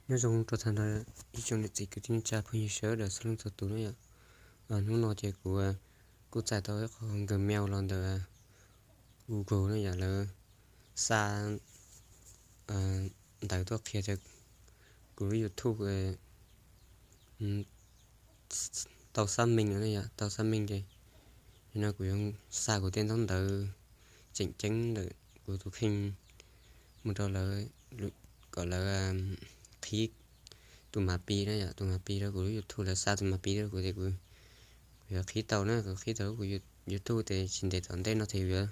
Nyob zoo rau tag nrho ib tsoom niam txiv kwv tij neej tsa phooj ywg sawv daws txhua leej txhua tus na yom. Hnub no ces kuv kuj txais tau ib qho Gmail los ntawm Google na yom, lawv xa ntawv tuaj qhia tias kuv lub YouTube tau xác minh no na yom, tau xác minh ces nim no kuv yuav xa kuv tej ntaub ntawv tseem ceeb ntawm kuv tus kheej mus rau lawv kom lawv qhib tus mã pin na yom, tus mã pin rau kuv lub YouTube, lawv xa tus mã pin rau kuv ces kuv yuav qhib tau na, kuv qhib tau lub kuv YouTube ces tsis ntev tom ntej no ces yuav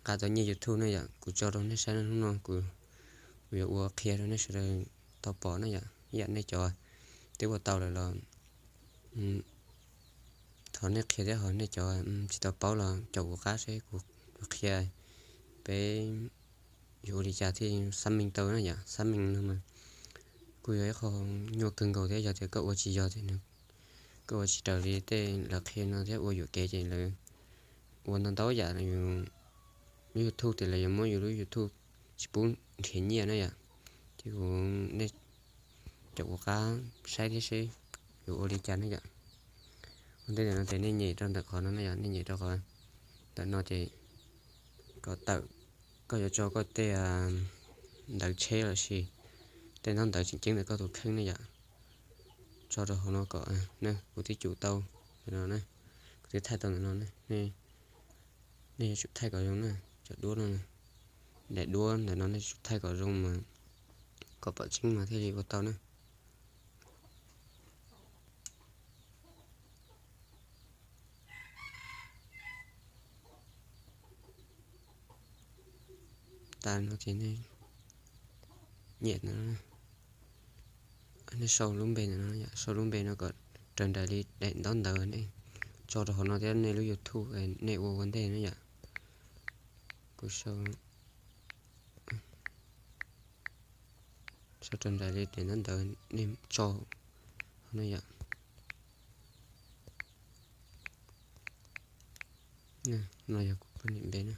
nqa tau nyiaj YouTube na yom. Kuv tso rau nej saib na, hnub no kuv yuav ua qhia rau nej sawv daws tau pom na yom. Ib yam nej cov twb ua tau lawm los thov nej qhia thiab, ho nej cov tsis tau paub los caum kuv qab seb kuv qhia peb yuav ua li cas thiaj xác minh tau na yom. Xác minh no mas kuj yog ib qho nyuaj kawg nkaus thiab, yog tias koj ua tsis yog thiab, koj ua tsis raws li tej lawv qhia no thiab ua yuam kev ces lawv ua ntau ntau yam, lub YouTube ces lawv yuav muab yus lub YouTube tsis pub nrhiav nyiaj na yom. Ces kuv, nej caum kuv qab saib thiab seb yuav ua li cas na yom. Ua ntej ntawm no ces nej nyem rau ntawm qhov no na yom, nej nyem rau qhov ntawm no ces kom tawm, koj yuav tso koj tej ntawv tsheb los sis tej ntaub ntawv tseem ceeb ntawm koj tus kheej na yom, tso rau hauv no kom, kuv twb cum tau ntawm no na, kuv twb thaij tau ntawm no na. Nej yuav tsum thaij kom zoo na, cov duab no, daim duab ntawm no nej tsum thaij kom zoo mas kom pom tseeb mas thiaj li ua tau na. Tas no ces nej nyem no, nej sau lub npe ntawm no yom, sau lub npe no kom raws nraim li daim ntaub ntawv nej tso rau hauv no thiab nej lub YouTube nej ua ua ntej na yom. Kuv sau, sau raws nraim li daim ntaub ntawv nej tso hauv no yom. No yog kuv poj niam npe na.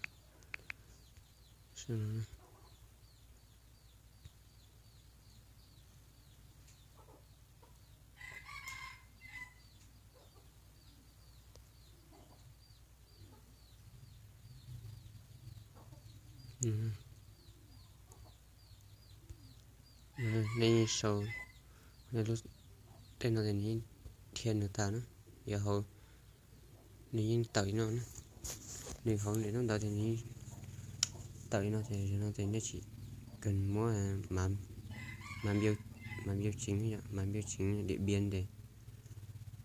Nej sau, tej no ces nws yeej dhia nws tas na, yuav hauv, nws yeej tawm li no na, nws hauv nws nub ntawd ces nws yeej tawm li no ces no ces nej tsis kheev muab mã, mã biêu chính, mã biêu chính Điện Biên ces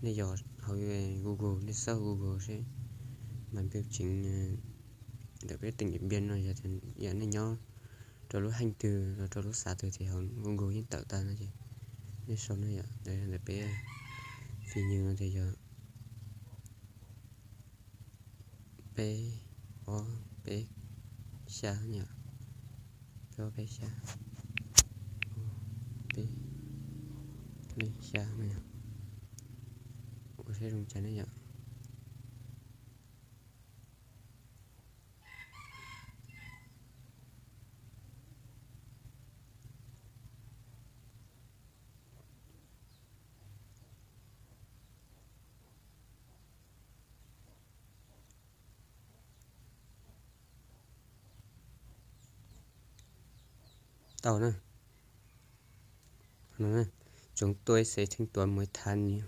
nej yog hauv Google, nej xauj Google seb mã biêu chính ntawm peb tỉnh Điện Biên no yog, yog nej nyob rau lub hang twg los rau lub xã twg ces hauv Google yeej tawm tas no ces nej sau no yom, ntawm peb Phi Như no ces yog peb ob peb xya yom, peb ob peb xya, peb leej xya no yom, ua saib zoo cas ne yom. Tau na. Chúng tôi sẽ thanh toán mỗi tháng nhiều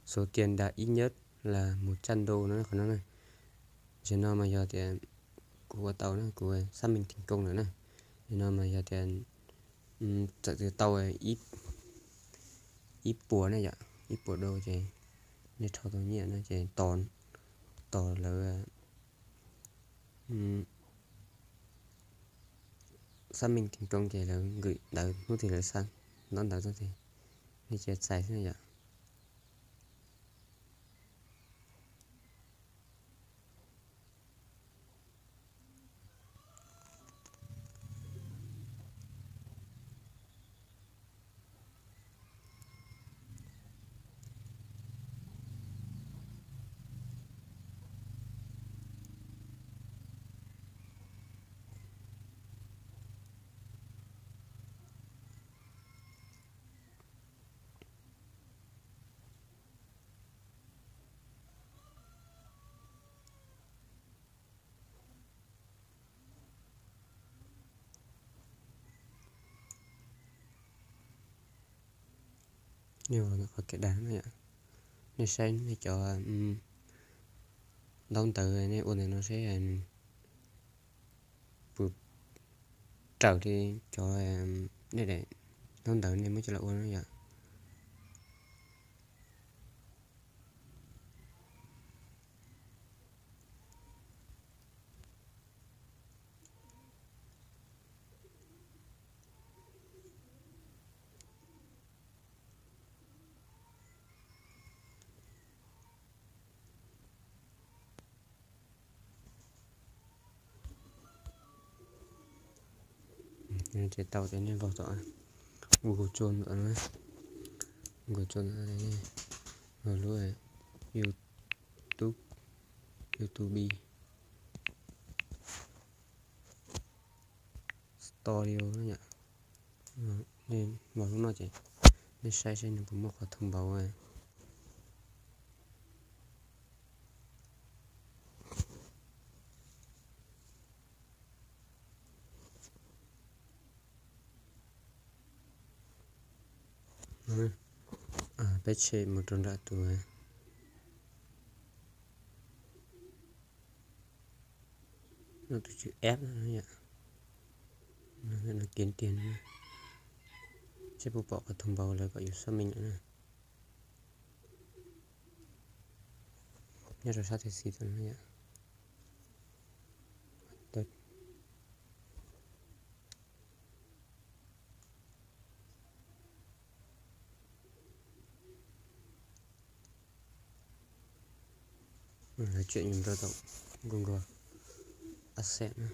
số tiền, đạt ít nhất là một trăm đô no qhov no na. Ntawm no mas yog tias kuv ua tau na, kuv xác minh thành công lawm na. Ntawm no mas yog tias txawm tias tau ib puas na yom, ib puas đô ces nej rho tau nyiaj no ces tos, tos lawv xác minh thành công ces lawv nkwm ntawv hnub twg lawv xa ntaub ntawv tuaj ces nej cia txais xwb na yom. Yog qhov kev dag no yom. Nej saib nej cov ntaub ntawv nej ua ntawm no seb puas raws li cov nej daim ntaub ntawv nej muab coj los ua no yom. Ces tau ces nej vau tom Google Chrome ntawm no, Google Chrome ntawm no, lub YouTube, YouTube Studio no yom. Nej vau lub no ces nej saib seb nws puas muaj qhov thông báo. Peb tshem mus rau nram tus, tus chữ app no yom. Đăng ký tiền, seb puas pom qhov thông báo lawv kom yus xác minh lawm na. Nyob rau sab thib xis no yom. Lawv chuyển yus rau tom Google AdSense na.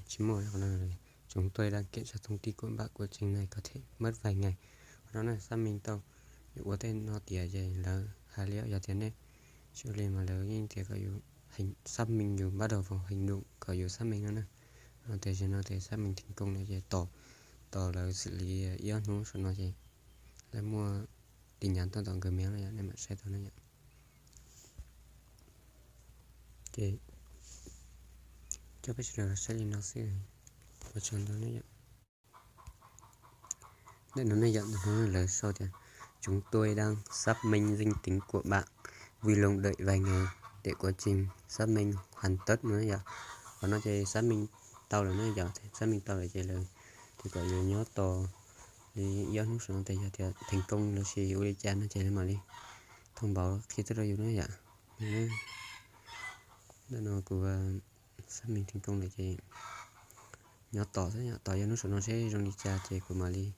Tsis muaj. Chúng tôi đang kiểm tra thông tin của bạn, quá trình này có thể mất vài ngày. Qhov no na xác minh tau, yus ua tej no tiav ces lawv hais li yog tias nej tsis ua li mas lawv yeej tias kom yus xác minh, yus bắt đầu vào hành động kom yus xác minh no na. Tias no tias xác minh thành công lawm ces tos, tos lawv xws li ib ob hnub saum no ces lawv muaj tin nhắn tuaj tom Gmail no yom, nej mam saib tau na yom. Ces coj peb sawv daws los saib li no xwb, ua tsaug ntau na yom. Ntawm no ne yom, ntawm no lawv sau tias chúng tôi đang xác minh danh tính của bạn, vui lòng đợi vài ngày để quá trình xác minh hoàn tất no yom. Qhov no ces xác minh tau lawm na yom, xác minh tau lawm ces lawv tias kom yus nyob tos li ib ob hnub saum no tias yog tias thành công lossis ua li cas no ces lawv mam li thông báo qhia tuaj rau yus na yom. Ntawm no kuv xác minh thành công lawm ces nyob tos xwb, tos ib hnub saum no seb zoo li cas ces kuv mam li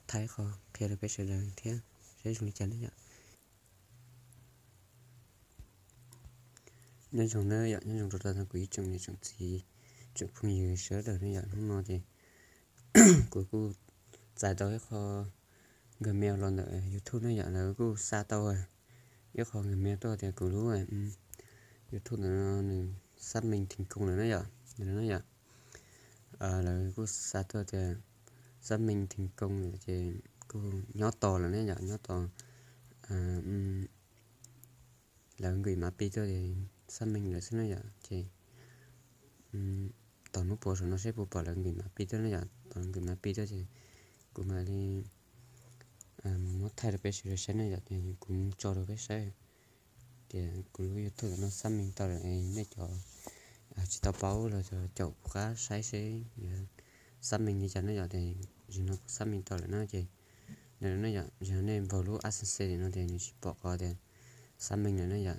thaij qhov qhia rau peb sawv daws thiab seb zoo li cas na yom. Nyob zoo na yom, nyob zoo rau tag nrho kuv ib tsoom niam tsoom txiv, tsoom phooj ywg sawv daws na yom. Hnub no ces kuv kuj txais tau ib qho Gmail los ntawm YouTube na yom, lawv kuj xa tau ib qho Gmail tuaj tias kuv lub YouTube ntawm no nws xác minh thành công lawm na yom, na yom. Lawv kuj xa tuaj tias xác minh thành công lawm ces kuj nyob tos lawm na yom, nyob tos lawv gửi mã pin tuaj ces xác minh lawm xwb na yom. Ces tos hnub puav saum no seb puas pom lawv gửi mã pin tuaj na yom, tos lawv gửi mã pin tuaj ces kuv mam li muab thaij rau peb sawv daws saib na yom. Ces kuv tso rau peb saib tias kuv lub YouTube ntawm no xác minh tau lawm, nej cov tsis tau paub los caum kuv qab saib seb xác minh li cas na yom. Ces zaum no kuv xác minh tau lawm na ces, na yom, zaum no nej npog lub AdSense no ces nws tsis pom qhov tias xác minh lawm na yom.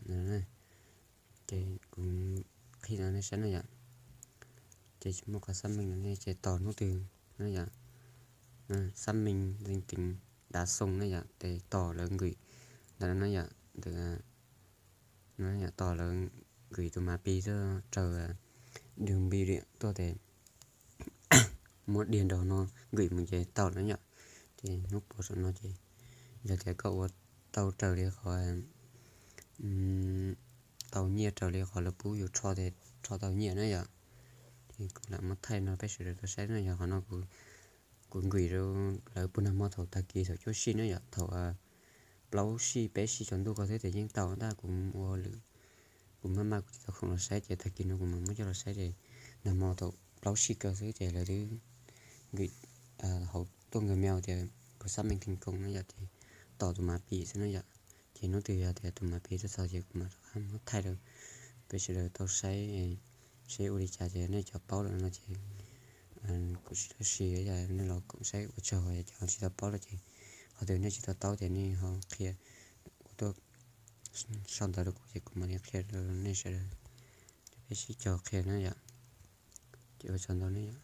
Ces kuv qhia rau nej saib na yom. Ces tsis muaj qhov xác minh lawm ne ces tos hnub twg na yom. Xác minh danh tính đã xong na yom, ces tos lawv gửi ntawd no yom, ntawm no yom, tos lawv nkwm tus mav pi tuaj raws dwg npi riam tuaj tes muab diag nrog no nkwm mus ces tau lawm yom. Ces hnub puas saum no ces yog tias koj ua tau raws li qhov, tau nyiaj raws li qhov lawv pub yus rho tes rho tau nyiaj na yom. Ces kuv lam muab thaij no peb sawv daws tau saib no yog qhov no kuv nkwm rau lawv puag nag hmo thaum tag kis thaum cuaj sij na yom, thaum plaub sij peb sij tsaus ntuj ko xwb ces yeej tau ntag. Kuv ua lwm, kuv maj maj kuv tsis tau khoom los saib ces tag kis no kuv mam muab coj los saib ces nag hmo thaum plaub sij ko xwb ces lawv twb nkwm hauv tuaj nkawd mail tias kuv xab meej theej koom na yom, ces tos tus mav pi xwb na yom. Ces hnub twg yog tias tus mav pi tuaj txog ces kuv mam rov qab muab thaij rau peb sawv daws tau saib seb ua li cas ces nej cov paub lawm no ces kuv tsis tau siv, yog nej los koom saib ua tsaug, yog cov tsis tau paub lawm ces qhov twg nej tsis tau taub ces nej ho qhia ua tuaj sau ntawv rau kuv ces kuv mam li qhia rau nej sawv daws. Ces peb sib cog qhia na yom. Ces ua tsaug ntau ne yom.